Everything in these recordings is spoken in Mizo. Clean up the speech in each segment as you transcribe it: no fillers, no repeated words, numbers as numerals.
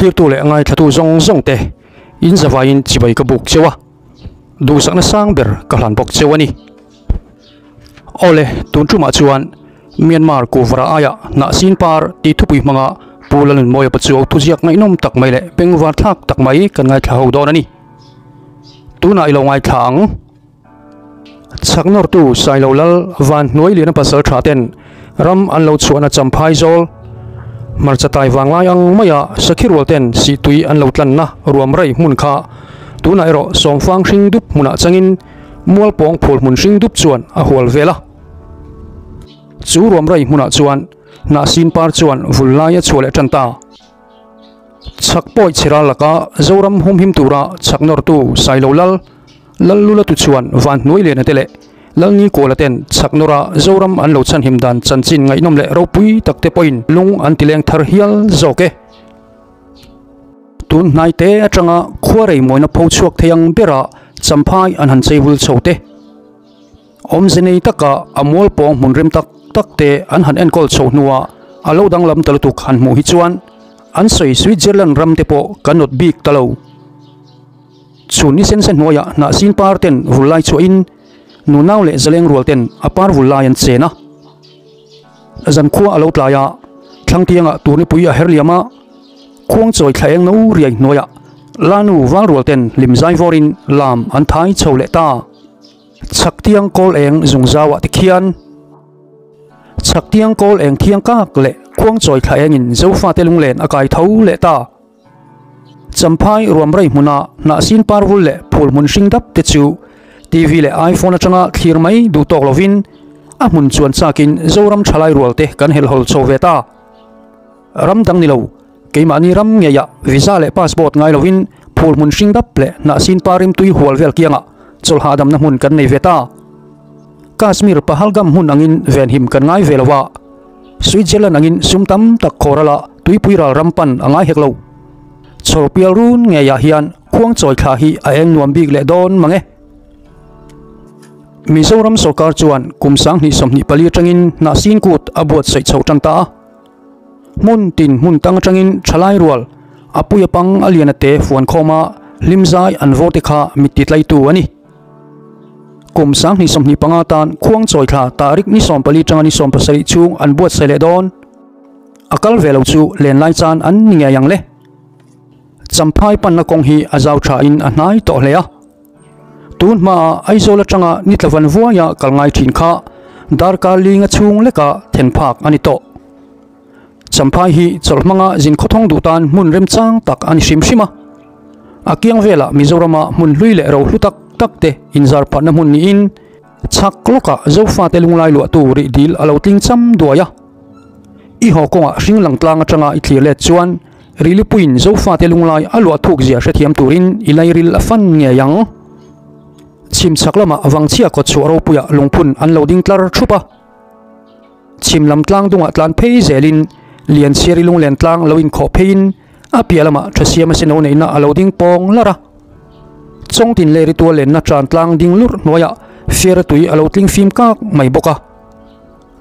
Thlirtu leh ngaithlatu zawng zawng te in zavaiin chibai ka buk cheu a, duhsakna sang ber ka hlan bawk cheu a ni. Awle, tun tumah chuan Myanmar Kuvra aia Hnahsin Par tih thupui hmanga Pu Lalnunmawia Pachuau thuziak ngaihnawm tak mai leh bengvar thlak tak mai kan ngaithla ho dawn a ni. Tunah i lo ngaithla ang. Chhak nawrtu Sailo Lal Van Hnuailiana pasal tha ten ram an lo chhuahna Champhai zawl hmarcha tai vanglai ang maia Sakhi rual ten sihtui an lo tlanna ruam rei hmun kha tunah erawh Sawmfang hring dup hmunah changin Mualpawng phul hmun hring dup chuan a hual vel a. Chu ruam rei hmunah chuan Hnahsin par chuan vul lai a chhuah leh tan ta. Chhak pawi chhira laka Zoram humhim tura chhak nawrtu Sailo Lal, Lallula tu chuan Van Hnuailiana te leh Lalni Kuala ten chhak nawra Zoram an lo chhanhim dan chanchin ngaihnawm leh ropui tak te pawhin lung an tileng thar hial zawk e. Tun hnai te atanga khuarei mawina pho chhuak thei ang bera Champhai an han cheivul chho te. Awmze nei taka a mual pawng hmun rem tak tak te an han enkawl chho hnuah a lo danglam ta lutuk han hmuh hi chuan an sawi Switzerland ram te pawh kan nawt bik ta lo. Chhun ni sen se hnuaiah hnahsin par ten vul lai chhuahin nunau leh zaleng rual ten a par vul lai an chen a. Zankhua a lo tlai a, thlangtiangah turnipui a her liam a, khuangchawi thla eng no riai hnuaiah Lanu val rual ten hlim zai vawrin lam an thai chho leh ta. Chhaktiang kawl eng zungzauah te khian Chhaktiang kawl eng thiang kak leh khuangchawi thla engin Zofate lunglen a kai tho leh ta. Champhai ruamrei hmuna hnahsin parvul leh phul hmun hring dap te chu TV leh iPhone atanga thlir mai duh tawk lovin a hmun chuan chakin Zoram thalai rual te kan helhawl chho ve ta. Ram dang ni lo, keimahni ram ngeiah visa leh passport ngai lovin phul hmun hring dap leh hnahsin parim tui hual vel kiangah chawlh hahdamna hmun kan nei ve ta. Kashmir Pahalgam hmun angin venhim kan ngai ve lo a, Switzerland angin sum tam tak khawrala tuipui ral ram pan a ngai hek lo. Chhawr pial run ngeiah hian khuangchawi thla hi a eng nuam bik leh dawn mang e. Mizoram sorkar chuan kum 2024 atangin hnahsin kut a buatsaih chho tan ta a. Hmun tin hmun tang atangin thalai rual a puia pang a lian a te fuan khawm a, hlim zai an vawr te kha mit ti tlaitu a ni. Kum 2025 tan khuangchawi thla tarik ni 14 tanga ni 17 chhung an buatsaih leh dawn. A kal ve lo chu len lai chan an ni ngei ang le. Champhai panna kawng hi a zau tha in a hnai tawh hle a. Tun hmaa Aizawl atanga ni tlavan vuaia kal ngai thin kha darkar linga chhung leka then phak a ni tawh. Champhai hi chawlh hmanga zin khawthawng duh tan hmun remchang tak a ni hrim hrim a. A kiang velah Mizorama hmun hlui leh rohlu tak tak te inzar phatna hmun niin chhak lawkah Zofate lunglai luahtu rih dil a lo tling cham duai a. I haw kawngah hring lang tlang atanga i thlir let chuan Rilipuiin Zofate lunglai a luah thuk zia hrethiam turin i lairil a fan ngei ang. Chhim chhak lamah Vangchhia kawtchhuah ropuiah lungphun an lo ding tlar thup a. Chhim lam tlang dungah tlan phei zelin Lianchhiari lunglen tlang lo inkhawh pheiin a piah lamah Thasiama seno neihna a lo ding pawng larh a. Chawngtin leh Ritual lenna tan tlang ding lurh hnuaiah Fiara tui a lo tling fim kak mai bawk a.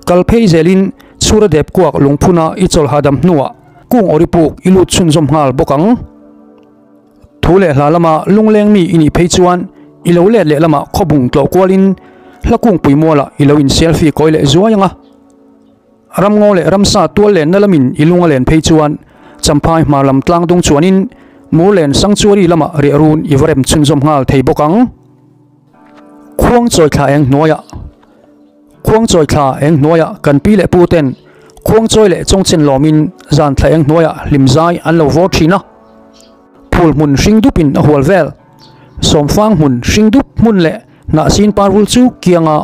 Kal phei zelin Chhura dep kuak lungphuna i chawlh hahdam hnuah kung awri puk i lut chhunzawm nghal bawk ang. Thu leh hla lama lungleng mi i nih phei chuan i lo let leh lamah khawbung tlawh kualin hla kungpui mualah i lo in selfie kawi leh zuai ang a. Ramngaw leh ramsa tual lenna lamin i lung a len phei chuan Champhai hmar lam tlang dung chuanin Murlen Sanctuary lamah riah run i va rem chhunzawm nghal thei bawk ang. Khuangchawi thla eng hnuaiah. Khuangchawi thla eng hnuaiah kan pi leh pu ten khuangchawi leh chawngchen lawmin zan thla eng hnuaiah hlim zai an lo vawr thin a. Phul hmun hring dupin a hual vel. Sawmfang hmun hring dup hmun leh hnahsin parvul chu kianga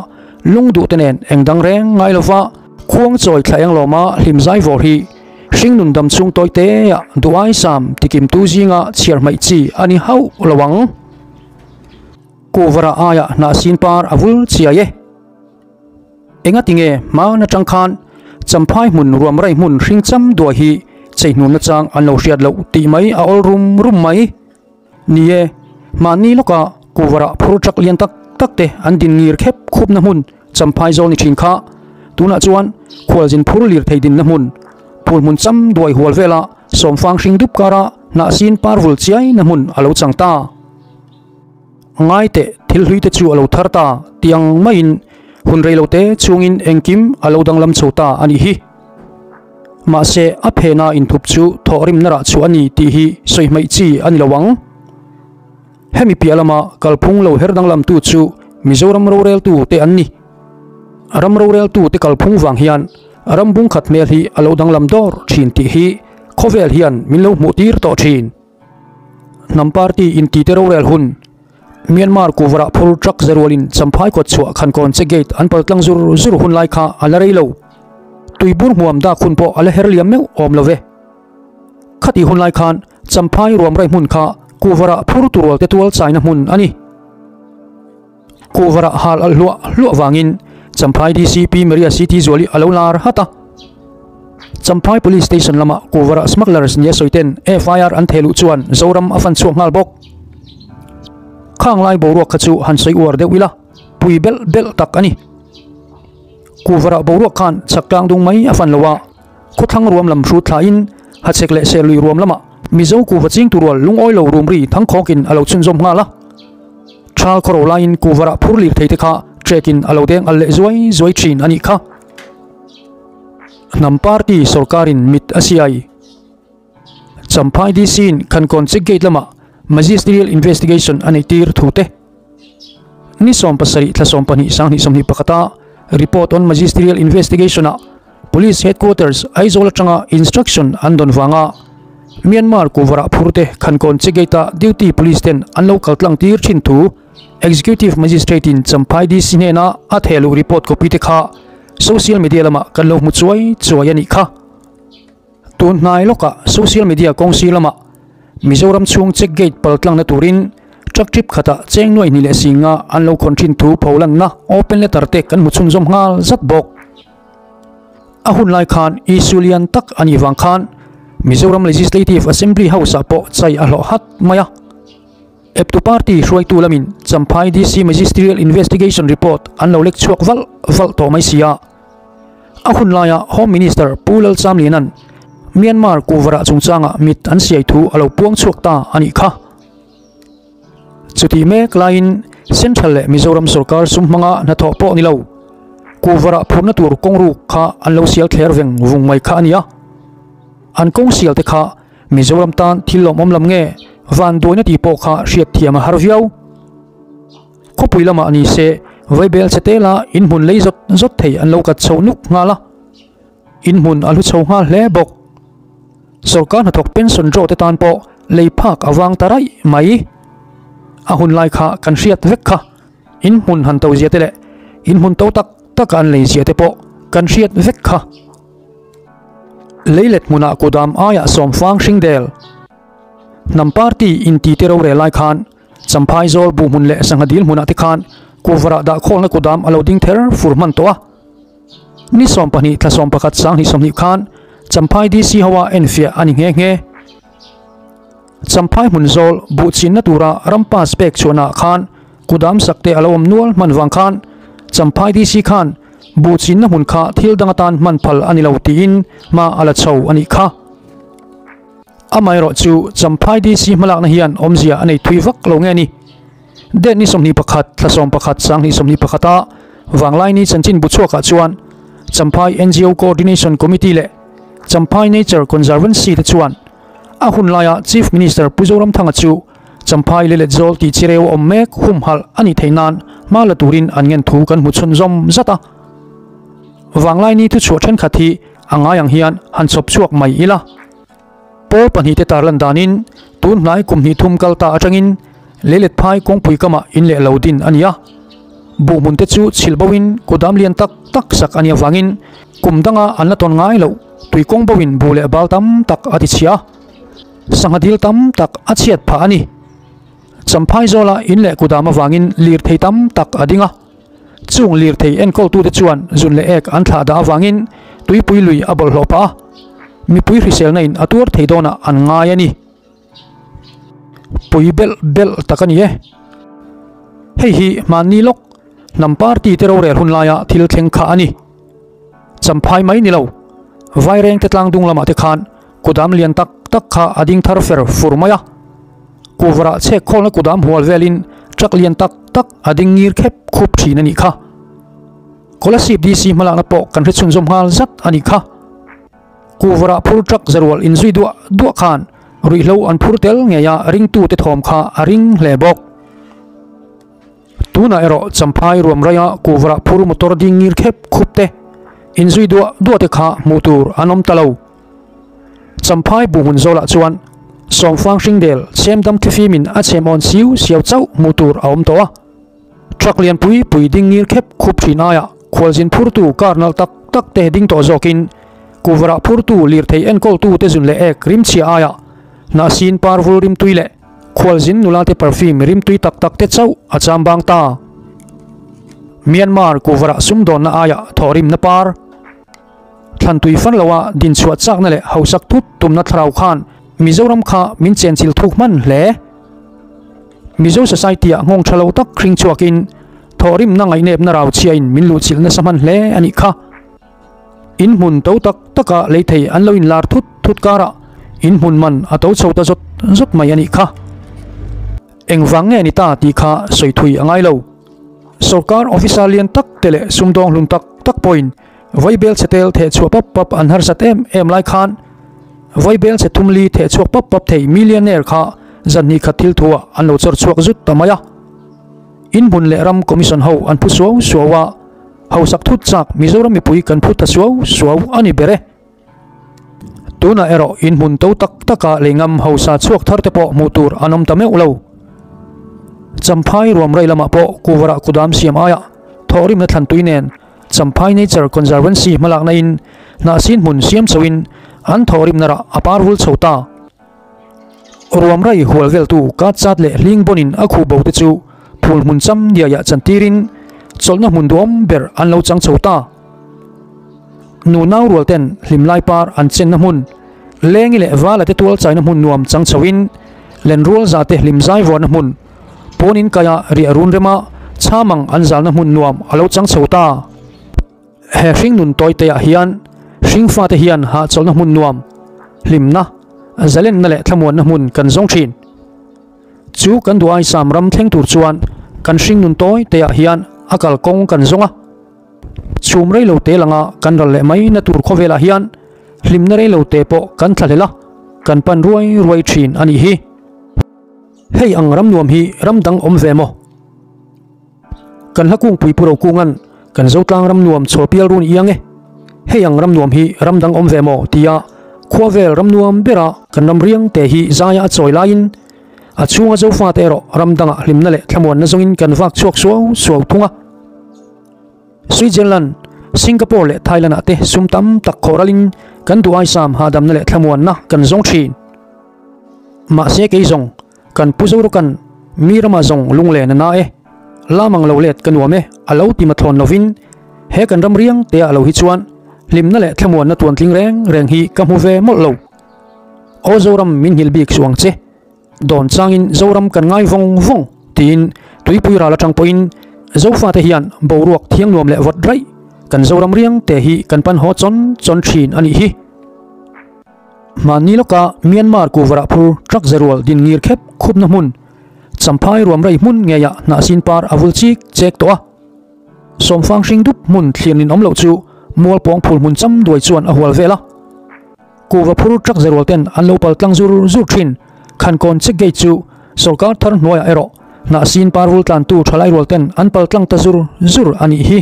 lung duh te nen eng dang reng ngai lova khuangchawi thla eng lawma hlim zai vawr hi hring nun dam chhung tawi teah duhai sam tikimtu zinga chhiar hmaih chi a ni hauh lo ang. Kuvara aiah hnahsin par a vul chiai e. Enga tinge hma na tang khan Champhai hmun ruamrai hmun hring cham duai hi chei hnun nachang an lo hriat loh tih mai a awl rum rum mai. Ni e, mahni lawka Kuvara phur truck lian tak tak te an din ngir khep khupna hmun Champhai zawl ni thin kha tunah chuan khualzin phur lirthei dinna hmun. phul hmun cham duai hual vela sawmfang hring dup kara hnahsin par vul chiai na hmun a lo chang ta. Ngai teh thil hlui te chu a lo thar ta tiang maiin hun rei lo te chungin engkim a lo danglam chho ta a nih hi. Mahse a phena inthup chu thawhrimna rah chhuah a ni tih hi sawi hmaih chi a ni lo ang. Hemi piah lama kalphung lo her danglamtu chu Mizoram roreltu te an ni. Ram roreltu te kalphung vang hian ram bungkhat hmel hi a lo danglam dawr thin tih hi khawvel hian min lo hmuh tir tawh thin. Hnam party inti te rorel hun Myanmar kuvarah phur truck zarualin Champhai kawt chhuah Khankawn che gate an pal tlang zur zur hun lai kha a la rei lo. Tuibur hmuam dak hun pawh a la her liam meuh awm lo ve. Khati hun lai khan Champhai ruamrai hmun kha kuvarah phur turual te tual chaina hmun a ni. Kuvarah hal alh hluah hluah vangin Champhai DCP Maria CT Zuali a lo lar hat a. Champhai Police Station lama kuvarah smugglers nia sawi ten FIR an theh luh chuan Zoram a fan chhuak nghal bawk. Khang lai boruak kha chu han sawi uar deuh ila, pui belh belh tak a ni. Kuvarah boruak khan chhak tlang dung mai a fan lo a. Khawthlang ruam lam hrut thlain Hachhek leh Serlui ruam lamah Mizo kuhva chingtu rual lungawi lo rum ri thangkhawkin a lo chhunzawm nghal a. Thal khawro laiin kuhvarah phur lir thei te kha trekin a lo deng al leh zuai zuai thin a nih kha. Hnam party sorkarin mit a siai. Champhai DC-in Khankawn Check Gate lamah Magisterial Investigation a neih tir thu te. Ni 70 thla 12 sanghnih 21 a Report on Magisterial Investigation-ah Police Headquarters, Aizawl atanga instruction an dawn vanga Myanmar kuvarah phurte Khankawn Chegate-a duty police ten an lo kal tlang tir thin thu Executive Magistrate in Champhai DC hnena a thehluh report copy te kha social media lamah kan lo hmu chuai chuai a nih kha. Tun hnai lawkah social media kawngsi lamah Mizoram chhung check gate pal tlangna turin truck trip khatah cheng nuai hnih leh singa an lo khawn thin thu pholanna open letter te kan hmu chhunzawm nghal zat bawk. A hun lai khan issue lian tak a nih vang khan Mizoram Legislative Assembly House-ah pawh chai a hlawh hat mai a. Eptu party hruaitu lamin Champhai DC Magisterial Investigation Report an lo lek chhuak valh valh tawh mai si a. A hun laia Home Minister Pu Lalchamliana'n Myanmar kuhvarah chungchangah mit an siai thu a lo puang chhuak ta a nih kha. Chutih mek laiin Central leh Mizoram sorkar sum hmanga hnathawh pawh ni lo, kuhvarah phurna tur kawng ruk kha an lo sial thler veng vung mai kha a ni a. An kawng sial te kha Mizoram tan thil lawmawm lam nge vanduaina tih pawh kha hriat thiam a har viau. Khawpui lamah ni se vaibel che tela inhmun lei zawt zawt thei an lo kat chho nuk nghal a, inhmun a hlu chho nghal hle bawk. Sorkar hnathawk pension draw te tan pawh lei phak a vang ta raih mai. A hun lai kha kan hriat vek kha. Inhmun han to zia te leh inhmun to tak tak a an lei zia te pawh kan hriat vek kha. Leilet hmunah kudam aiah sawmfang hring del. Hnam party inti te rorel lai khan Champhai zawl buh hmun leh sangha dil hmunah te khan kuhvarah dahkhawlna kudam a lo ding ther fur hman tawh a. Ni 12 thla 11 sanghnih 20 khan Champhai DC hoa enfiah a ni nghe nghe. Champhai hmun zawl buh chinna tura ram pass pek chhuahnaah khan kudam sak te a lo awm nual hman vang khan Champhai DC khan buh chinna hmun kha thil dang atan hman phal a ni lo tiin hma a la chho a nih kha. Amaherawh chu Champhai DC hmalakna hian awmzia a nei thui vak lo nge ni. Date ni 21 thla 11 sanghnih 21 a Vanglaini chanchin bu chhuakah chuan Champhai NGO Coordination Committee leh Champhai Nature Conservancy te chuan a hun laia Chief Minister Pu Zoramthanga chu Champhai Leilet Zawl tih chireu awm mek humhalh a nih theih nan hma la turin an ngen thu kan hmu chhunzawm zat a. Vanglaini thuchhuah thenkhat hi a ngai ang hian han chhawp chhuak mai ila. Pawl pahnihte tarlan danin tun hnai kum hnih thum kal ta atangin Leilet phai kawngpui kamah in leh lo din a ni a. Buh hmunte chu chhilh boin kudam lian tak tak sak a nih avangin kum danga an la tawn ngai loh tui kawng boin buh leh bal tam tak a ti chhia a, sangha dil tam tak a chhiat phah a ni. Champhai zawla in leh kudam avangin lirthei tam tak a ding a. Chung lirthei enkawltute chuan zun leh ek an thlah dah avangin tuipui lui a bawlhhlawh pah a, mipui hriselna in a tuar thei dawnah an ngai a ni. Pui belh belh tak a ni e. Hei hi hmanni lawk hnam party te rorel hun laia thil thleng kha a ni. Champhai mai ni lo. Vairengte tlang dung lamah te khan kudam lian tak tak kha a ding thar fer fur mai a. Kuvarah chhek khawlna kudam hual velin truck lian tak tak a ding ngir khep khup thin a nih kha. Kolasib DC hmalakna pawh kan hre chhunzawm nghal zat a nih kha. Kuvarah phur truck zarual inzui duah duah khan ruihhlo an phur tel ngei a ringtute thawm kha a ring hle bawk. Tunah erawh Champhai ruam raia kuvarah phur motor ding ngir khep khup te, inzui duah duah te kha hmuh tur an awm ta lo. Champhai buhhmun zawlah chuan Sawmfang hringdel chhemdam thifimin a chhem awn siu siau chauh hmuh tur a awm tawh a. Truck lian pui pui ding ngir khep khup thin aiah khualzin phurtu car nalh tak tak te ding tawh zawkin kuvarah phurtu lirthei enkawltu te zun leh ek rimchhia aiah hnahsin parvul rimtui leh Khualzin nulate perfume rimtui tak tak te chauh a cham bang ta. Myanmar kuvarah sumdawnna aia thawhrimna par thlantui fan loa dinchhuah chakna leh hausak thut tumna thlarau khan Mizoram kha min chenchilh thuk hman hle. Mizo society-ah nghawng tha lo tak hring chhuakin thawhrimna ngaihnepna rau chhiain min luhchilh nasa hman hle a nih kha. In hmun to tak taka lei thei an lo inlar thut thut karah in hmun man a to chho ta zawt zawt mai a nih kha. Engvang nge ni ta tih kha sawi thui a ngai lo. Sorkar officer lian tak te leh sumdawng hlun tak tak pawhin vaibel chhe tel theh chhuah pap pap an harsat em em lai khan vaibel chhe thumli theh chhuak pap pap thei millionaire kha zan hnih khat thil thuah an lo chawr chhuak zut ta mai a. In hmun leh ram commission ho an phu suau suau a. Hausak thut chak Mizoram mipui kan phut ta suau suau a ni ber e. Tunah erawh in hmun to tak taka leingam hausa chhuak thar te pawh hmuh tur an awm ta meuh lo. Champhai ruam rei lamah pawh kuvarah kudam siam aiah thawhrimna thlantui nen Champhai Nature Conservancy hmalakna in hnahsin hmun siam chhoin an thawhrimna rah a par vul chho ta. Ruam rai hual veltu ka chat leh hling bawnin a khuh bo te chu phul hmun cham diaiah chantirin chawlhna hmun duhawm ber an lo chang chho ta. Nu nau rual ten hlim lai par an chenna hmun, lengi leh vala te tual chaina hmun nuam chang chhoin lenrual za te hlim zai vuarna hmun, pawnin kaia riah run rema chhamang an zalna hmun nuam a lo chang chho ta. He hringnun tawiteah hian hringfate hian hahchawlhna hmun nuam, hlimna, zalenna leh thlamuanna hmun kan zawng thin. Chu kan duhaisam ram thleng tur chuan kan hringnun tawiteah hian a kalkawng kan zawng a. Chhum reilote langa kan ral leh mai na tur khawvelah hian hlimna reilote pawh kan thlahlel a, kan pan ruai ruai thin a nih hi. Hei ang ram nuam hi ram dang awm ve maw? Kan hla kungpui pu Rokunga'n kan Zotlang ram nuam chhawlpial run iang e, hei ang ram nuam hi ram dang awm ve maw tia khua vel ram nuam bera kan ram riang te hi zaia a chawi laiin a chhunga Zofate erawh ram dangah hlimna leh thlamuanna zawngin kan vak chhuak suau suau thung a. Switzerland, Singapore leh Thailand ah te sum tam tak khawh ralin kan duh aisam hahdamna leh thlamuanna kan zawng thin. Mahse kei zawng Kan pu Zorukan mi ramah zawng lunglen a na e, lam ang lo let ka nuam e a lo ti mathlawn lovin he kan ram riang te ah lo hi chuan hlimna leh thlamuanna tuantling reng reng hi ka hmu ve mawlh lo. Aw Zoram min nghilh bik suh ang che, dawn changin Zoram kan ngai vawng vawng tiin tuipui ral atang pawhin Zofate hian boruak thiang nuam leh vawt raih kan Zoram riang te hi kan pan haw chawn chawn thin a nih hi. Hmanni lawka Myanmar kuvarah phur truck zerual din ngir khep khupna hmun Champhai ruam rei hmun ngeiah hnahsin par a vul chik chek tawh a. Sawmfang hring dup hmun thlir nin awm loh chu mualpawng phul hmun cham duai chuan a hual vel a. Kuva phur truck zerual ten an lo pal tlang zur zur thin. Khankawn check gate chu sorkar thar hnuaiah erawh hnahsin par vul tlantu thalai rual ten an pal tlang ta zur zur a nih hi.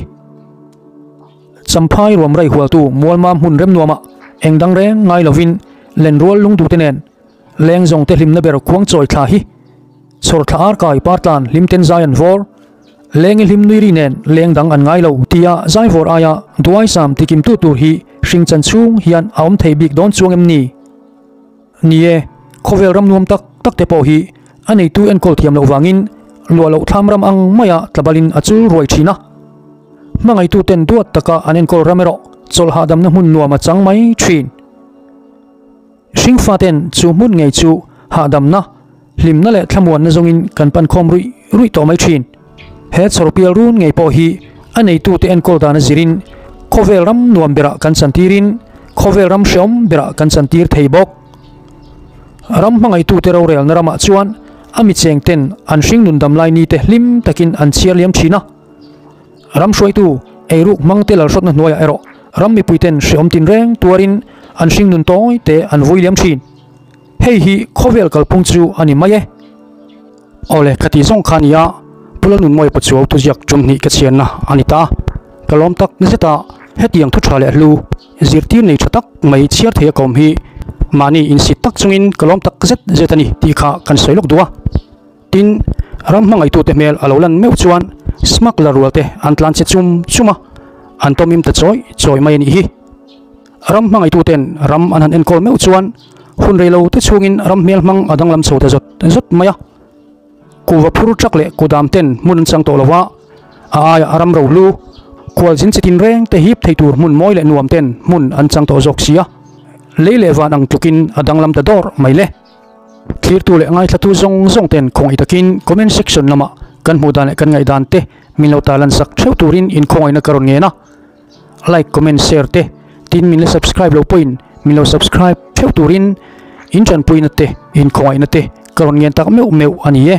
Champhai ruam raihualtu Mualmam hmun remnuamah eng dang reng ngai lovin lenrual lungdute nen leng zawng te hlimna ber khuang chawi thla hi chhawr thla ar kai partlan hlim ten zai an vawr. Lengi hlim nui ri nen leng dang an ngai lo tia zai vawr aia duaisam tikimtu tur hi hring chan chhung hian a awm thei bik dawn chuang em ni? Ni e, khawvel ram nuam tak tak te pawh hi a neitu enkawl thiam loh vangin luah loh thlam ram ang maia tlabalin a chul ruai thin a. Hmangaihtu ten duat taka an enkawl ram erawh chawlh hahdamna hmun nuam a chang mai thin. Hringfa ten chu hmun ngei chu hahdamna, hlimna leh thlamuanna zawngin kan pan khawm ruih ruih tawh mai thin. He chhawrpial run ngei pawh hi a neitute enkawl dan a zirin khawvel ram nuam berah kan chantirin. Khawvel ram hreawm berah kan chantir thei bawk. Ram hmangaihtute rorelna ramah chuan a mi chengten an hringnun damlai nite hlim takin an chhiar liam thin a. Ram hruaitu eiruk hmangte lalhrawtna hnuaiah erawh ram mipuiten hreawm tinreng tuarin an hringnun tawi te an vui liam thin. Hei hi khawvel kalphung chu a ni mai e. Awle, ka tih zawng kha a ni a, Pu Lalnunmawia Pachuau thuziak ṭumhnih ka chhiarna a ni ta. Ka lawm tak zet a, hetiang thu ṭha leh hlu, zirtir nei ṭha tak mai chhiar thei a kawm hi mahni insit tak chungin ka lawm tak zet zet a ni tih kha kan sawi lawk duh a. Tin, ram hmangaihtute hmel a lo lan meuh chuan smuggler rual te an tlan che chum chum a, an tawmim ta chawi chawi mai a nih hi. Ram hmangaihtuten ram an han enkawl meuh chuan hun rei lo te chhungin ram hmel hmang a danglam chho ta zawt zawt mai a. Kuva phur truck leh kudam ten hmun an chang tawh lo a, a aiah ram rohlu, khualzin chi tinreng te hip thei tur hmun mawi leh nuam ten hmun an chang tawh zawk si a. Lei leh van ang tlukin a danglam ta dawr mai le. Thlirtu leh ngaithlatu zawng zawng ten khawngaih takin comment section lamah kan hmuh dan leh kan ngaihdan te min lo tarlan sak theuh turin inkhawngaihna ka rawn ngen a. Like, comment, share te tin min la subscribe lo pawhin min lo subscribe theuh turin in tanpuina te in khawngaihna te ka rawn ngen tak meuh meuh a ni e.